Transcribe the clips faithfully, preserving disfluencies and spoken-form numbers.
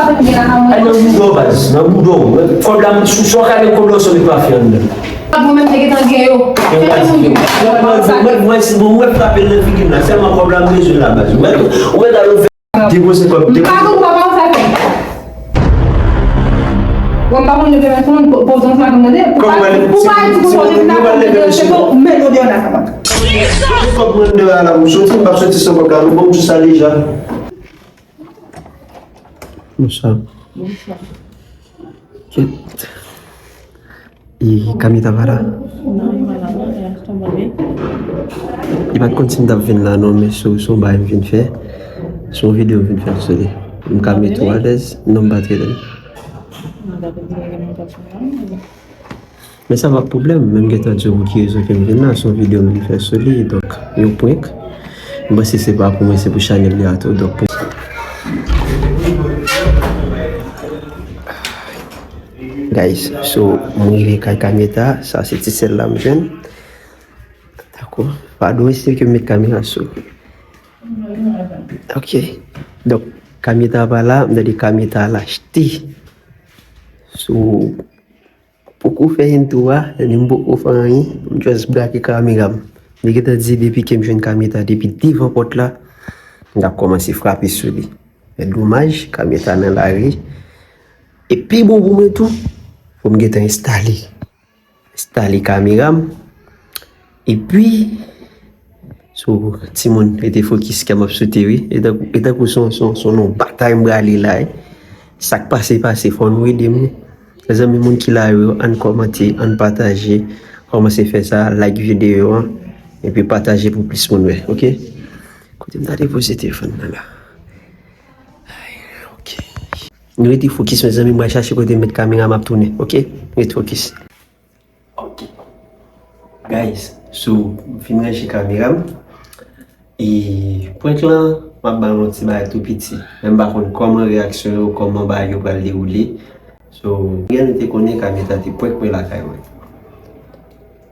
Ay, nan bouda w, baz, nan bouda w. Kòb la, sou, sou w ka gen kòb la, w sot met pafè anndan. Mwen menm te gentan gen yo. Mwen, mwen, mwen, mwen, mwen, mwen frape l nan figi m la. Sèlman kòb la, m bezwen l la, baz. Ou mèt, ou mèt al ouvè. Depoze kòb, depoze. M pa konn kòb la, sa fè. Mwen, m pa konn leve men sou moun, po-, poze yon fwa, m tande. Pou pa, pou pa di pou poze, m ta konn leve men sou moun. Men, nou deyò la, sa pa. Kòb mwen deyò la, m soti, m pa soti san kòb la, nou ban m tout sa deja. Bonswa. Bonswa. Kèt. E Kamita pa la? Non, li pa la, non, li a tonbe. Li pa t konn si m t ap vin la, non, men se, se yon bagay m vin fè. Se yon videyo m vin fè sou li. M ka mete w alèz? Non, m pa t rele l. Men sa pa pwoblèm, men m gentan di w pou ki rezon ke m vin la, se yon videyo m vin fè sou li, donk, yon prank. M panse se pa pou mwen, se pou chanèl li a tou, donk, pou Guys, so, mwen rive kay Kamita, sa se ti sèl la m jwenn. Dakò, padon, eseye ke m met kamera sou. Ok, donk, Kamita pa la, m tande Kamita al achte. So, poko fè intro a, ni m poko fè anyen, m just brake kamera m. Li gentan di depi ke m jwenn Kamita depi devan pòt la, m ap kòmanse frape sou li. Men domaj, Kamita nan lari. E pi bon pou mwen tou, fò m gentan enstale. Enstale kamera m. Epi, so, timoun, rete fokis, kè m ap sote, wi. E tankou, e tankou se yon, se yon, se yon batay m prale la, wi. Sa k pase, pase, fò nou ede m, wi. Mezanmi, moun ki la yo, ann kòmante, ann pataje, kòmanse fè sa, like videyo an, epi pataje pou plis moun wè, ok? Kote m ta depoze telefòn nan la? Ay, ok. Nou rete fokis, mezanmi, m pral chache kote m met kamera, m ap tounen, ok? Rete fokis. Ok. Guys, so, m fin ranje kamera m. E prank lan, m ap ba nou yon ti bagay tou piti. Men m pa konn kòman reyaksyon yo, kòman bagay yo pral dewoule. So, byen nou te konnen Kamita te prank mwen lakay mwen.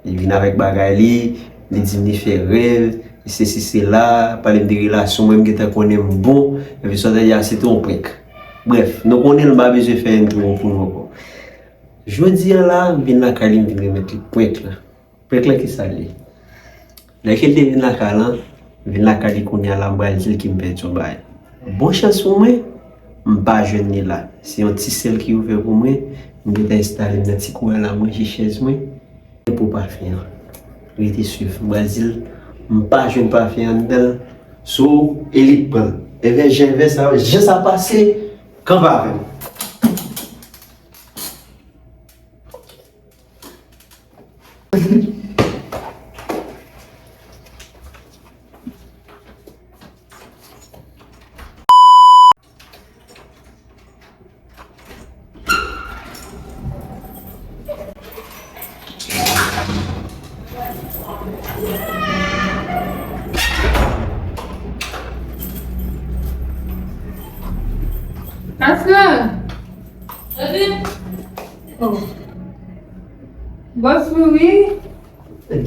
Li vin avèk bagay li, li di m li fè rèv, li sesi sela, pale m de relasyon mwen, m gentan konnen m bon, epi sa w ta di a se te yon prank. Brèf, nou konnen l, m pa bezwen fè entwo pou nou ankò. Jodi a la, m vin lakay li, m vin remèt li prank lan. Prank lan ki sa l ye? Lè ke l te vin lakay lan, m vin lakay li kounye a la, m pral di l ke m pèdi yon bagay. Bon chans pou mwen, m pa jwenn li la. Se yon ti sèl ki ouvè pou mwen, m gentan enstale m nan ti kouwè la, m ranje chèz mwen. Pou pafen an. Rete swiv. M pral di l, m pa jwenn pafen an anndan l. So, e li k pran l. Enben, jan sa, jan sa pase, kanpe avè m. Aslan! Oh. Bòs Louis?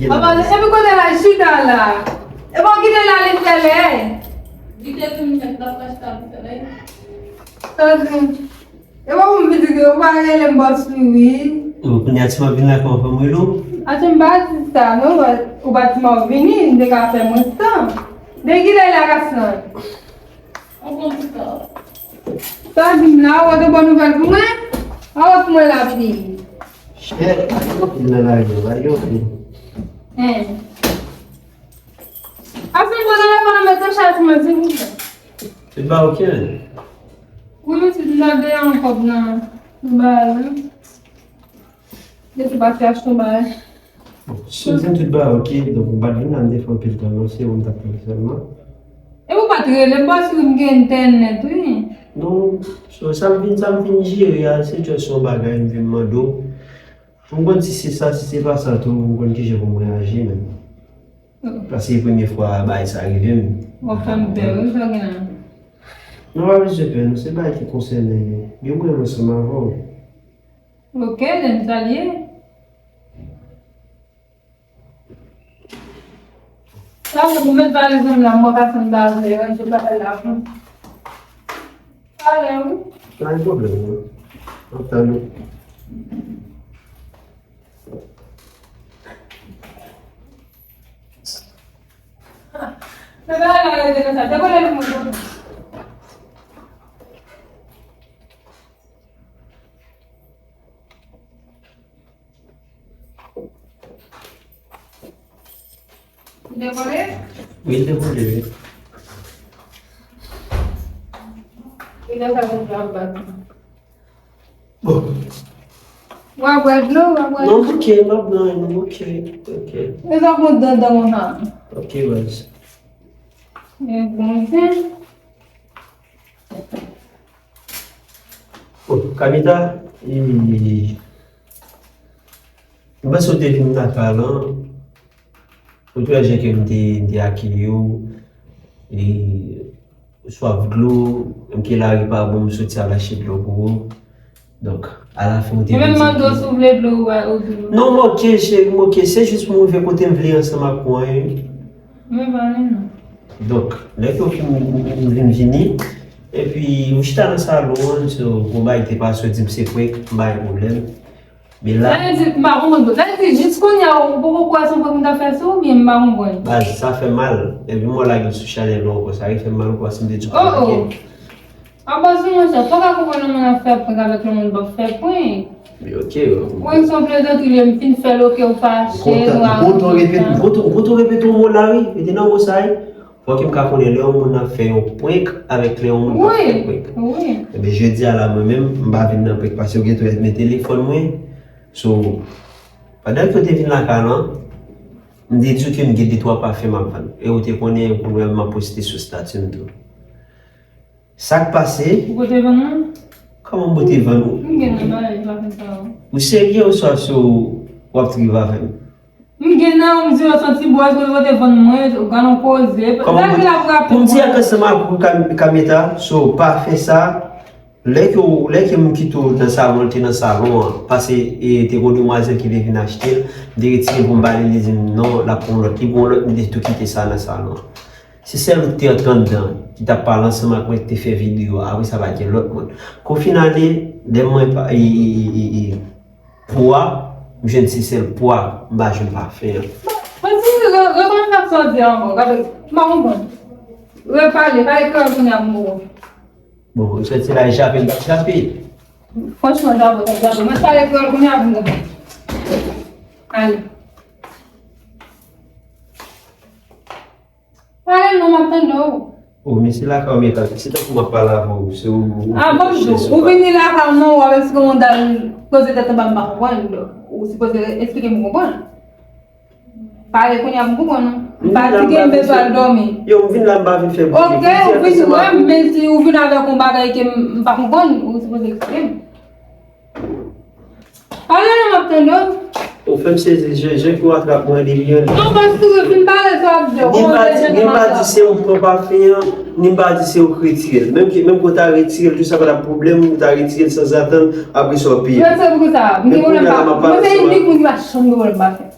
Papa, epi kote l al chita la? Epi w kite l ale fè lè? Li te vin fè l pa chita pou fè lè. Tande. Epi w vin di ke ou pa rele m Bòs Louis. Bon, kounye a ti m ap vin lakay w, fò m rele w? Achte m pa di sa, non, ou pa di m ap vini, m te ka fè mwens tan. Men kite l la, Aslan. Ou konn sa. Sa di m la, ou te bon nouvèl pou mwen? Ou ap mwen lapi. Chè, anpil nan lari, lari anpil. Hein. Ase mwen nan telefòn nan mete chaj mwen, silvouplè. Se ba okenn. Wi, mesye, m ta gen yon kòb nan, nan bagay la. Mesye pase achte yon bagay. Bon, si w di m tout bagay oke, donk m pa t vin la, m te fè anpil tan, non, se ou m t ap tann sèlman. E ou pa t rele m, paske m gen entènèt, wi. Non, so, sa m vin, sa m vin jere a, se just yon bagay m vin mande w. Pou m konn si se sa, si se pa sa tou, pou m konn kijan pou m reyaji menm. Paske se premye fwa bagay sa rive m. W ap fè m pè, wi, sa gen la. Non, pa bezwen pè, non, se bagay ki konsène yo. Yo mwen ansanm avè w. Ok, then sa l ye. Sa vle pou met valiz mwen la, mwen pa sanm bagay, ranje bagay la pou. Talè, wi. Pa gen pwoblèm, non. N ap tann ou. Mwen pa ka rete konsa. Dekole pou mwen. Li dekole? Wi, li dekole, wi. Li nan sa konsa ap bat. Bon. W ap bwè dlo, w ap bwè. Non, m oke, m ap bwè, non, m oke. Oke. E sa konn dandan konsa. Oke, baz. E bon, zen. Bon, Kamita, e, m panse w te vin lakay lan, ou te wè jan ke m te, m te akeyi w, e, ou swaf dlo, menm ke lari pa bon, m soti al achte dlo pou ou. Donk, alafen, ou te vin di ke... Mwen menm mande w si w vle dlo, ou ba, ou di m. Non, m oke, cheri, m oke. Se jis pou m rive kote m vle ansanm ak ou an, wi. Mwen pa renmen non. Donk, lè ke w fin, ou, ou, ou vin vini, epi ou chita nan salon an, so, gon bagay te pase, w di m se prank, m pa gen pwoblèm. Men la... Sa vle di, m pa konprann. Sa vle di, jis kounye a, ou poko kwè se yon prank m t ap fè sou ou, oubyen m pa konprann? Baz, sa fè mal. Epi m wè w lage l sou chanèl ou ankò, sa fè mal ankò, si m te di w pa manke. Oh, oh. Apa sou monchè, fò w ka konprann yon moun ap fè prank avèk yon moun p ap fè prank. Wi, oke. Prank se yon plezantri li ye, m fin fè l, oke, ou fache, nou aranje sa. M kontan repete, m kontan, m kontan repete yon mo la, wi. Mete nan mo sa, wi. Fòk m ka konnen lè yon moun ap fè yon prank avèk lè yon moun p ap fè prank. Wi, wi. Ebyen, jodi a la, mwen menm, m pa vin nan prank paske w gentan wè men telefòn mwen. So, pandan ke w te vin lakay lan, m te di w ke m gen de twa pafen m ap vann. E w te konnen pou m ap poste sou estati m tou. Sa k pase? Ou pote vann mwen? Kòman m pote vann ou? M gen nan bagay, pa fè sa, non. Ou serye oswa se w ap trive avè m? M gen nan, ou m di yo santi bwè, ou pote vann mwen, ou gade yon koze. Kòman m pote? Pou m di ak ansanm ak ou, Kam-, Kamita, so pa fè sa. Lè ke w, lè ke m kite w nan salon, l te nan salon an, pase, e, te gon demwazèl ki te vin achte l, m te retire l pou m ba li, li di m non, l ap pran yon lòt, li pran yon lòt, m te tou kite sa nan salon an. Se sèl ou ki te antre anndan, ki t ap pale ansanm ak mwen, ki te fè videyo a. Apre sa, pa gen lòt moun. Kou fin ale, lè mwen pa, e, e, e, e, e, po a, m jwenn se sèl po a, m pa jwenn pafen an. Bon, mwen di, re-, rekonèt sa w di ankò, gade, m pa konprann. Repale, pale kreyòl kounye a pou m konprann. Bon, ou soti la, e chape, m pa chape. Franchman, Davo, Davo, mwen pale kreyòl kounye a pou m konprann. Ale. Pale non, m ap tande w. O, men se lakay ou m ye kanpe. Se tankou m ap pale avè w, se ou, ou... Ah, bon, ou vini lakay mwen, w ap eksplike yon dal poze tèt anba, m pa konprann. Ou sipoze eksplike m konprann. Pale kounye a pou m konprann, non. M fatige, m bezwen al dòmi. Yo, m vin la, m pa vin fè bri. Ok, ou vin, wè, men si ou vin avèk yon bagay ke m, m pa konprann, ou sipoze eksplike m. Pale non, m ap tande w. Ou fè m sezi, jan, jan ke w atrap mwen, li byen. Non, paske ou fin pale sa w ap di. Ni m pa di, ni m pa di se ou pran pafen an, ni m pa di se ou k retire l. Menm ke, menm ke w ta retire l, tou sa pa t ap pwoblèm, ou ta retire l sanzatann, apre sa w ap peye. Mwen se pou sa, m gen pwoblèm pa, mwen se inik moun ki pa janm gen pwoblèm pafen.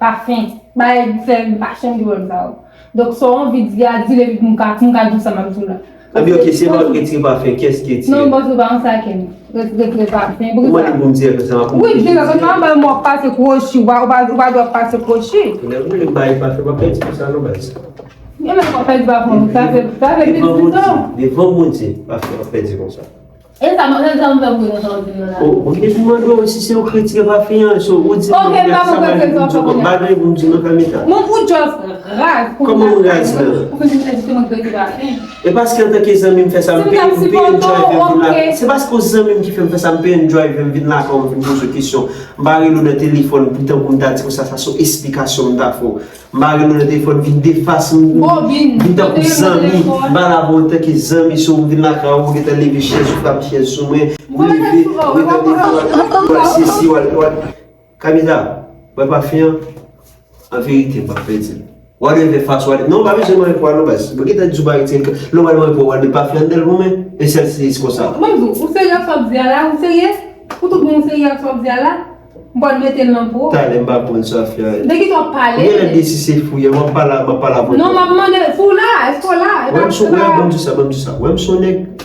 Pafen. Bagay fè m pa janm gen pwoblèm sa yo. Donk, sa w anvi di a, di l epi pou m ka, pou m ka di w sa m ap di w la. Ebyen, ok, se pa ou ki retire pafen, kiyès ki retire? Non, bòs, ou pa ansa ke m. Ret-, retire pafen, pou sa. Ou mande pou m di sa, m ap... Wi, di sa, kòm m ap pase kwochi, ou pa, ou pa, ou pa dwe ap pase kwochi. Lè m vle bay pafen, m ap pèdi konsa, non, baz. Yo, men w ap pèdi pafen, sa fè, sa fè plis pito. Devan Bondye, devan Bondye, pafen m ap pèdi konsa. E sa, mwen, sa m fè pou yo nan sa w di yo la. O, mwen te vin mande w si se ou k retire pafen an, so ou di m... Ok, m pa konprann sa w fè kounye a. M pa gen pou m di non, Kamita. Mwen, ou just raz kounye a. Kòman m raz la? Ou vin di se mwen k retire pafen. E paske antanke zanmi m fè sa, m pe, m pe enjoy fè m vin la. Se paske w zanmi m ki fè m fè sa, m pe enjoy fè m vin la, kòm m vin poze w kesyon. M pa rele w nan telefòn, pou tankou m ta di konsa, sa se yon esplikasyon m ta fè w. M pa rele w nan telefòn, vin defas m, vin tankou zanmi. M pa la pou w antanke zanmi, si w vin lakay ou, ou gentan leve chèz, ou frape chèz sou mwen, ou leve, ou gentan defas, ou al sesi, ou al, ou al. Kamita, wè pafen an, an verite, m p ap pèdi l. W al leve fas, w al, non, w pa bezwen mande pou w al non, baz. Mwen gentan di w pa retire l, lè w al mande pou w al met pafen anndan l pou mwen, e sèl se konsa. Mwen di w, ou serye ak sa w ap di a la, ou serye? Ou tout bon, ou serye ak sa w ap di a la? M pral mete l nan po. Talè, m pa konn sa fè. De ki sa w ap pale? Ou genlè desi se fou, w ap pale, m ap pale avè w. Non, m ap mande, si w la, èske w la? Wè m son, wè, ban m di sa, ban m di sa. Wè m son nèg,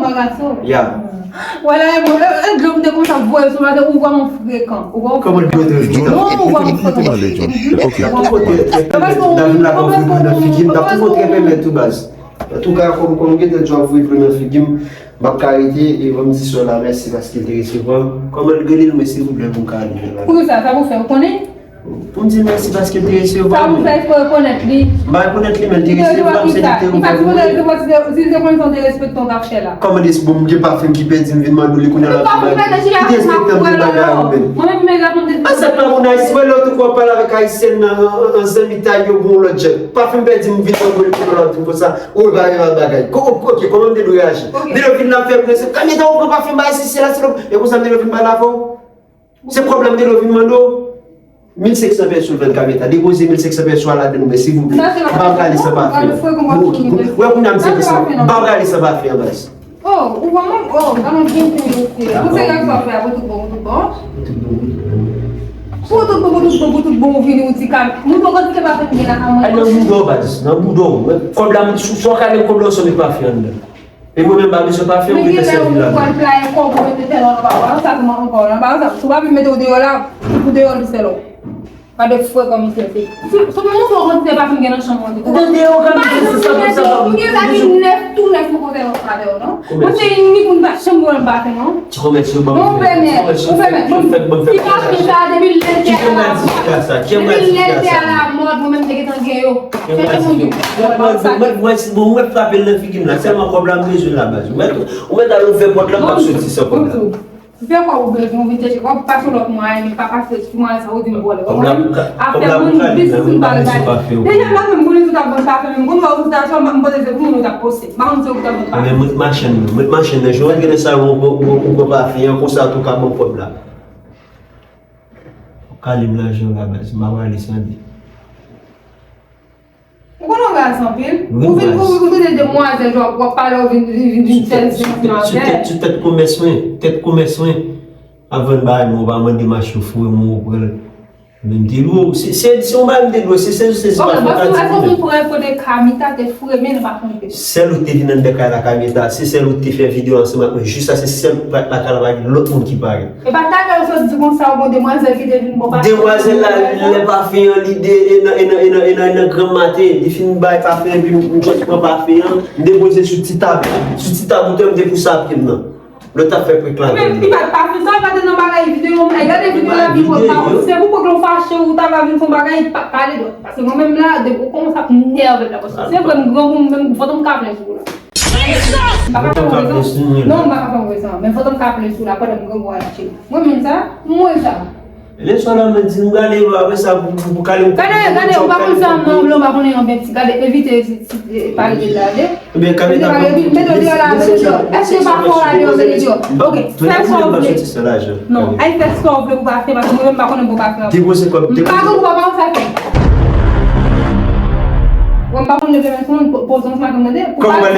m pa gason. Ya. Wala, e bon, e, e, dlo m te konsa voye sou maten, ou vrèman frekan. Ou vrèman frekan. Kòman dlo te frekan? Non, ou vrèman frekan. Ou vrèman frekan. Paske ou, paske ou, paske ou, paske ou, Antouka, kòm, kòm ou gentan di w ap voye dlo nan figi m, m ap ka rete e ban m di sè la mèsi paske l te resevwa m. Kòman l rele l mwen, silvouplè, pou m ka ale jwenn l? Poukisa? Sa pou fè, ou konnen? Pou m di l mèsi paske l te resevwa m. Sa pou fè, fò rekonèt li. M pa rekonèt li, men l te resevwa m, se li ki te ouvè pou mwen. Li te resevwa, si te, si te konnen sa w te respekte w t ap fè la. Kòman de, bon, m gen pafen m ki pèdi, m vin mande w li kounye a l ap di bagay. Ki te respekte m, te bagay ou menm. Mwen menm, men la, mwen te. A, sa pa moun Ayisyen, wè lè w te kwè w ap pale avèk Ayisyèn nan, an, an, an zanmitay yo, bon, lòt jan. Pafen m pèdi, m vin mande w li kounye a l ap di m konsa. Ou pa gen bagay. Ko-, ok, kòman m te dwe reyaji? Ok. Delofen ap fè m se, "Kanmeta ou pran pafen bay si, se la, se la." E konsa m te vin pale avè w. Se pwoblèm Delofen mande w. Mil senk san peso l vann Kanmeta. Depoze mil senk san peso a ladann mwen, silvouplè. M pa prale san pafen. Wè, kounye a m se sa. M pa prale san pafen an, baz. Oh, ou vrèman, oh, gade yon byen fen mesye. Ou se nèg sa fè a pou tout bon, pou tout bon. Pou tout bon, pou tout bon, pou tout bon, ou vini, ou di ka. Moun yon kantite pa fè m gen la ka mwen. Ay, nan bouda w, baz, nan bouda w. Kòb la, m sou, sou kale kòb la, ou sot met pafen anndan. E mwen menm, m pa bezwen pafen, ou gentan sèvi la. Men gen lè ou pral playen kòb ou mete tèlman nan bagay sa, kòman ankò, nan bagay sa, si w pa vin mete w deyò la, ou deyò li sèl ou. Pa de fre kòm misye se. Si, si w montre w kantite pafen m gen nan chanm mwen tou. Ou gen deyò kòm misye se sa, kòm sa, pa pou gen sa ki nèf, tou nèf, mwen konn fè yon sa avè w, non. Mwen se inik moun pa chanm wè m pa fè, non. Ti komès yo ban m fè. Ou fè mèt, ou fè mèt. Ti pafen sa, depi lè l te a la mòd. Depi lè l te a la mòd, mwen menm te gentan gen yo. Chèche moun ki. Mwen, mwen, mwen, mwen, bon, mwen frape l nan figi m la. Sèlman kòb la m bezwen la, baz. Ou mèt, ou mèt al ouvè pòt la, m ap soti san kòb la. Fè kòb ou bezwen, ou vin chèche kòb, pa sou lòt mwayen, men pa pase sou mwayen sa, ou di m vòlè. Ou konprann? Afè moun, biznis m pa l gade. Deja la menm, moun di w t ap vann pafen, menm moun wè ou sou stasyon, m pote se pou moun ou t ap poste. M pa konn se ou ki t ap vann pafen. Men mwen machann nan, mwen machann nan, jan w antre nan salon, ou pran, ou pran, ou pran pafen an, konsa tou ka ban m kòb la. Ou kale m lajan la, baz, m pa prale san li. Ou konn angaje anpil. Ou vin, ou, ou tande demwazèl, w ap, w ap pale, ou vin, vin, vin, vin fè l. Sou tèt, sou tèt komès mwen, tèt komès mwen. Ap vann bagay, men ou pa mande mache foure mwen, ou pran l. Men m te dwe, se, se, se yon bagay m te dwe, se, se, se, se pa fòt a ti moun. Èske ou fin pran kote Kamita te foure men l pa konn fè? Sèl ou te vin anndan kay la, Kamita, se sèl ou te fè videyo ansanm ak mwen, jis sa, se sèl ou pa t lakay la, pa gen lòt moun ki parèt. E pa talè ou sot di konsa ou gon demwazèl ki te vin ba w pafen. Demwazèl la, lè pafen an, li de, e nan, e nan, e nan, e nan, e nan granm maten, li fin bay pafen, epi m, m sot pran pafen an, m depoze sou ti tab, sou ti tab ou te, m te pou sa ap pye m nan. Lè w t ap fè prank la. Men, li pa t pafen sa, li pa t nan bagay videyo, e gade videyo la, videyo. Se pou prank la w fache, ou ta va vin fè yon bagay, pa, pale dòt. Paske mwen menm la, depi ou kòmanse ap nève m la, paske se vre, m grangou, m menm, fòk m ka plen sou ou la. M pa ka fè w rezon. Non, m pa ka fè w rezon. Men fòk m ka plen sou la pandan m grangou a lèche. Mwen menm sa, mwen sa. Lè swa la, mwen di m gade yo, apre sa, pou, pou, pou kale m. Gade, gade, ou pa konn sa, non, ou pa konnen anben ti, gade, evite, ti, ti, e, pale de la, de. Ebyen, kale ta pou. Mete w deyò la, mete w deyò. Èske pa fò w la deyò, mete w deyò? Ok, fè sa w vle. Non, ay fè sa w vle pou pa fè, paske mwen menm m pa konnen pou pa fè. Depoze kòb, depoze. M pa konn pou pa fè. Mwen m pa konn leve men sou moun, po-, poze yon maten, tande? Pou pa, pou pa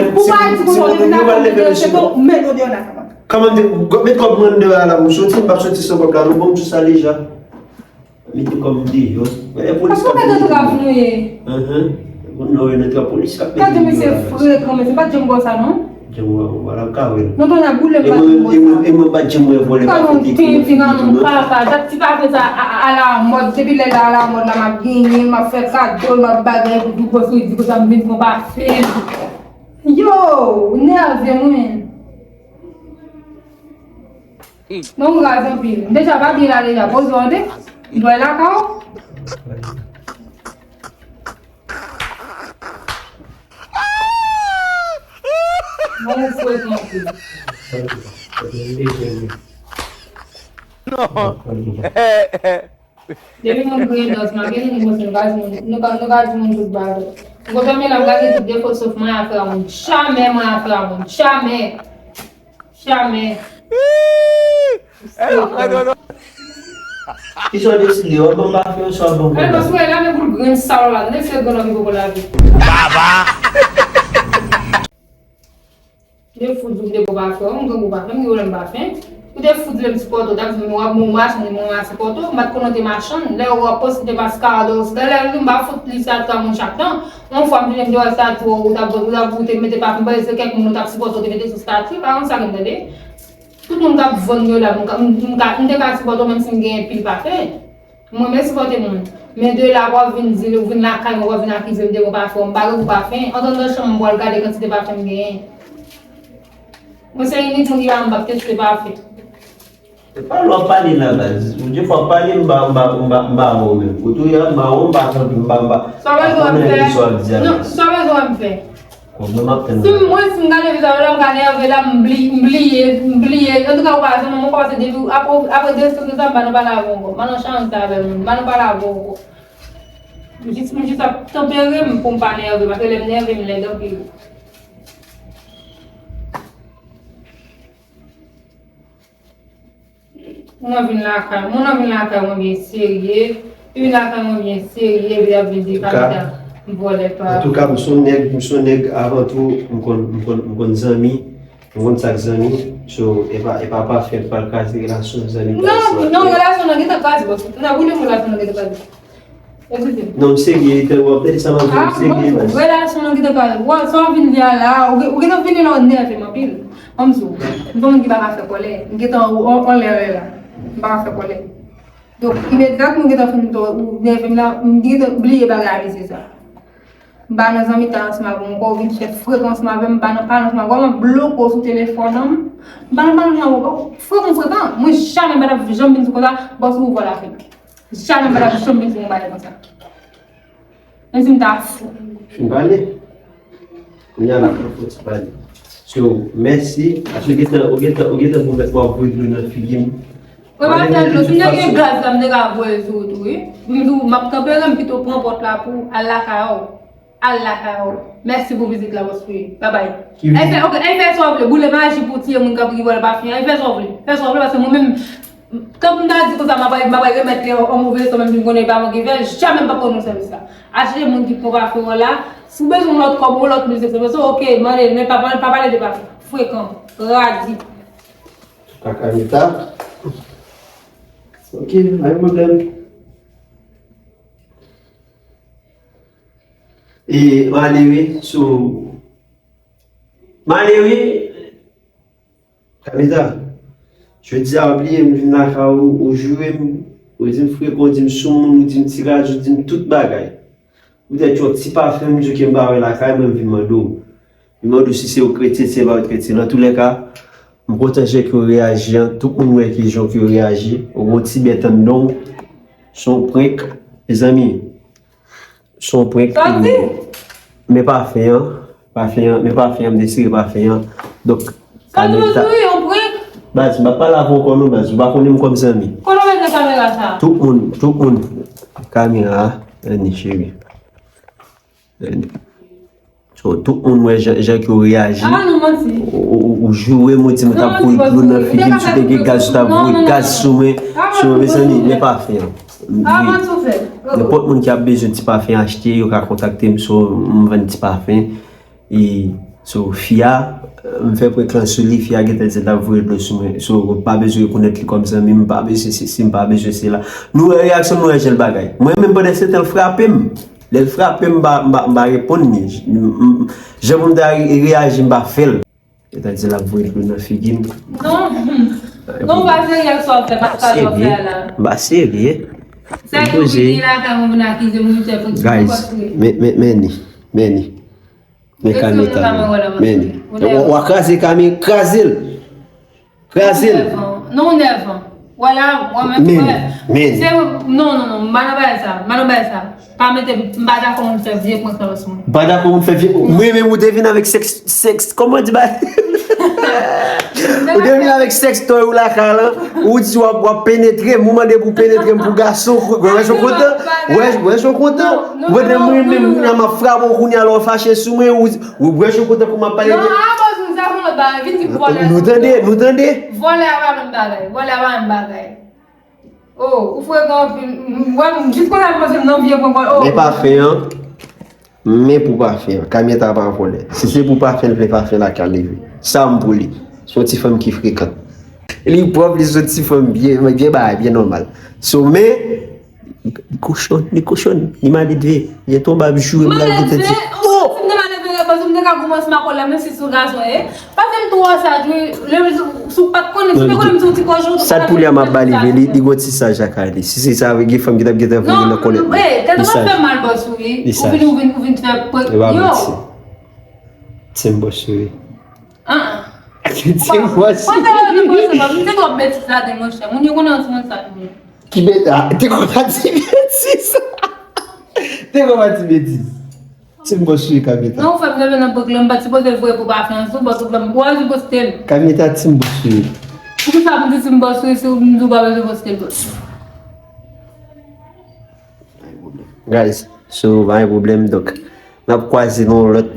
di konsa, ou te vin ap fè, se to, men ou deyò la, sa pa. Kòman m te, met kòb mwen deyò a la, m soti, m p ap soti san kòb la, nou ban m tout sa deja. Mete kòb m deyò. Lè polis k ap vini. Paske w fè de trap nou ye. Enhen. Moun nan wè nan trap polis k ap mete deyò la. Gade misye frekan, mesye, pa t janm bò sa, non? Janm wè, wala, m ka wè l. Non, ton a boule m pa janm bò sa. E mwen, e mwen, e mwen pa t janm wè vòlè pa fout ekri nan figi m, non. Papa, dat ti pa fè sa a, a, a la mòd, depi lè la a la mòd la, m ap genyen, m ap fè kado, m ap bagay pou tout bòs, ou di konsa m vin pran pafen. Yo, ou nève mwen. Non, ou raz anpil. M deja pa byen la deja. Poze w ande. M dwe lakay ou. Bon, ou fre anpil. Non. Depi moun pran dòz, m ap gen moun konsa, nou ka di moun, nou ka, nou ka di moun tout bagay. M kontan men la, m ka gen tout defo, sof mwen afè a moun. Jamè mwen afè a moun. Jamè. Jamè. Kisa w deside? W ap ban m pafen, w ap ban m kòb la? Gade, paske w lave boul grenn sal la. Tande se grenn anvi poko lave. Baba! De fout, ou vle bo pafen, m gen bo pafen, m gen pwoblèm pafen. Ou te fout vle m sipòte w, w t ap di m, "Mwen, mwen machann, mwen, mwen sipòte w." M pa t konnen w te machann. Lè w ap poste te mascara, dòs, lè, lè m pa fout li sa twa moun chak tan. Yon fwa m vin m te wè sa tou, ou t ap, ou t ap, ou te mete pa m, se kèk moun ou t ap sipòte, ou te mete sou stati, pa konn sa ke m tande. Tout moun k ap vann yo la, m ka, m, m ka, m te ka sipòte w menm si m genyen pil pafen. Mwen renmen sipòte moun. Men de la pou w ap vin di, ou vin lakay mwen, pou w ap vin akize m de mwen pa fè, m pa gen gou pafen. Antre nan chanm mwen pou w al gade kantite pafen m genyen. Mwen se inik moun ki pa m p ap teste pafen. E pa lè w ap pale la, baz. Ou di fò w ap pale, m pa, m pa, m pa, m pa wè w menm. Kote w ye a, m pa wè w, m pa santi, m pa, m pa. Sa w bezwen m fè? Sa w ap di a, non, sa w bezwen m fè? Kòman m ap tann? Si m, mwen, si m gade vizaj ou la, m ka nève la, m bli-, m bliye, m bliye. Antouka, ou pa janm, mwen kòmanse depi apre, apre de sou sa, m pa nan pale avè w ankò. M pa nan chanj sa avè moun, m pa nan pale avè w ankò. M jis, m jis ap tanpere m pou m pa nève, paske lè m nève, m lèd anpil. Moun nan vin lakay, moun nan vin lakay mwen byen serye. Li vin lakay mwen byen serye, epi l ap vin di Kamita m vòlè pa. Antouka, m se yon nèg, m se yon nèg avan tou, m konn, m konn, m konn zanmi, m konn sa k zanmi. So, e pa, e pa pafen k pral kraze relasyon zanmi. Non, non, relasyon nan gentan kraze, bòs. Nan boule relasyon nan gentan kraze. Eskize m. Non, m serye, w ap tande sa m ap di, m serye, baz. Relasyon nou gentan kraze. Wa, sa w vin di a la, ou gen, ou gentan vini la, w nève m anpil. Ban m di w, m se yon moun ki pa ka fè kòlè. M gentan anlè, anlè la. M pa ka fè kòlè. Donk, imedyatman ou gentan fin, ou nève m la, m gentan bliye bagay a mesye sa. M pa nan zanmitay ansanm avè w ankò, ou vin fè frekan ansanm avè m, m pa nan pale ansanm avè w, m ap bloke w sou telefòn an, m pa nan pale ansanm avè w, frekan, frekan. Mwen, jamè m pa t ap janm vin di w konsa, bòs, ou vòlè avè m. Jamè m pa t ap janm vin di yon bagay konsa. Menm si m ta fou. Fin pale. Kounye a la, fò ti pale. So, mèsi. Paske ou gentan, ou gentan, ou gentan pou mèt w ap voye dlo nan figi m. Mwen pa fè dlo. Si m te gen gaz la, m te ka voye l sou ou tou, wi. M di w, m ap tanpere, m pito pran pòt la pou w al lakay ou. Al lakay ou. Mèsi pou vizit la, bòs Free. Babay. Ki vizit? Al fè, ok, al fè sa w vle. Boule maji pou tiye moun k ap ri wè l pa fini. Al fè sa w vle. Fè sa w vle, paske mwen menm, tankou m ta di konsa, m ap al, m ap al remèt li an, an move leson, menm si m konnen e pa mwen ki fè l, jamè m p ap pran non sèvis la. Achte moun ki pran pafen an la. Si w bezwen yon lòt kòb, yon lòt mizik, se bezwen, ok, mande, men pa, pa, pa pale de pafen. Frekan, radi. Kaka Mita. Ok, pa gen pwoblèm. E, m ale wi, so, m ale wi. Kamita, jodi a w bliye m vin lakay ou, ou joure m, ou di m frekan, ou di m soumoun, ou di m ti radyo, ou di m tout bagay. Poutèt yon ti pafen m di w ke m pa wè lakay mwen, m vin mande w. M mande w si se yon kretyen, si se pa yon kretyen. Nan toulèka, m kontan jan ke w reyaji an. Tout moun wè ki jan ke w reyaji. Ou gon ti bèt anndan w. Se yon prank, mezanmi. Se yon prank. Sa w di? Men pafen an, pafen an, men pafen an, m te sere pafen an. Donk, sa w di, Kamita, yon prank? Baz, m pa pale avè w ankò non, baz. Ou pa konnen m kòm zanmi. Kote w mete kamera sa? Tout moun, tout moun. Kamera a, anni, cheri. So, tout moun wè jan, jan ke w reyaji. Ah, non, manti. Ou, ou, ou joure m, ou di m t ap voye dlo nan figi m, si w te gen gaz, ou t ap voye gaz sou mwen. So, mezanmi, men pafen an. Nenpòt moun ki ap bezwen ti pafen achte, yo ka kontakte m, so, m vann ti pafen. E, so, fi a, m fè prank lan sou li, fi a gentan di l t ap voye dlo sou mwen. So, ou pa bezwen rekonèt li kòm zanmi m, m pa bezwen sesi, m pa bezwen sela. Nou wè reyaksyon m, nou wè jan l bagay. Mwen menm pandan se tan l frape m. Lè l frape m, m pa, m pa, m pa reponn li. M, m, jan pou m ta re-, reyaji, m pa fè l. Yo ta di l ap voye dlo nan figi m. Non. Non, m pa serye ak sa w ap fè, pa sa w ap fè a la. M pa serye. M poze. Guys, men, men, men ni, men ni. Men Kamita, men ni. W a kraze Kami, kraze l. Kraze l. Non, w nèvan. Wala, w menm. Men, men. Se, non, non, non, m pa nan bagay sa, m pa nan bagay sa. Pa mete, m pa dakò moun fè vye prank nan sou mwen. M pa dakò moun fè vye, mwen menm ou te vin avèk sèks, sèks, kòman di ba? Ou te vin avèk sèkstòy ou lakay lan, ou di w ap, w ap penetre m, ou mande pou penetre m pou gason, wè, wè, jan w kontan, wè, wè, jan w kontan, ou kontan mwen menm, kounye a m ap frape w, kounye a lè w fache sou mwen, ou di, ou wè, jan w kontan pou m ap pale de. Non, a bòs, nou sa fè lòt bagay, vin di vòlè. Nou tande, nou tande. Vòlè a pa menm bagay, vòlè a pa menm bagay. Oh, ou frekan anpil. M, m, wè, m jis konn al panse m nan vye prank, oh. Men pafen an. Men pou pafen an. Kamita pa vòlè. Si se pou pafen l vle, pafen la ka leve. Sa m pou li. Se yon ti fanm ki frekan. Li pwòp, li soti fanm byen, byen bagay, byen nòmal. So, men, li kochon, li kochon, li maledve. Li tonbe ap joure m la, li te di, oh! Si m te maledve, paske m te ka kòmanse makòl la, menm si sou gason, eh. Pa fè m twò saj, wi. Lè si w pa t konnen, si w te konnen m se yon ti kochon, sa t pou li a m ap ba li, li, li gon ti saj ak li. Si se sa, gen fanm ki t ap gentan vini nan kòlèt. Non, eh, tèt ou pa fè mal, bòs, wi. Ou vin, ou vin, ou vin fè prank. E pa manti. Ti m bòs, wi. Ah, ah. Ti m bòs, wi. Mwen te wè nan pwosè, mwen te twòp betiz ladan, monchè. Moun yo konnen yon ti moun sa, wi. Ki bet-, ah, te konn pa ti betiz. Te konn pa ti betiz. Ti m bòs, wi, Kamita. Non, ou fè m leve nan prank lan, m pa t sipoze voye pou pa fè ansanm, bòs, ou fè m, ou pa sipoze poste l. Kamita, ti m bòs, wi. Poukisa pou m di ti m bòs, wi, si m di w pa bezwen poste l, bòs? Guys, so, pa gen pwoblèm. Donk, n ap kwaze nan yon lòt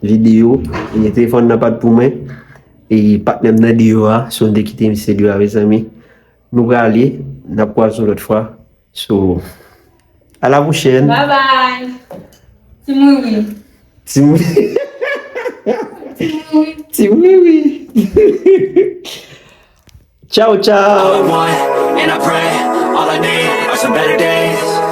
videyo. E telefòn nan pa t pou mwen. E patnè m nan deyò a, so, m te kite misye deyò a, mezanmi. Nou prale, n ap kwaze yon lòt fwa. So, à la prochaine. Bye bye. Ti mouri. Ti mouri. Ti mouri. Ti mouri. Ciao, ciao. All I want, and I pray, all I need are some better days.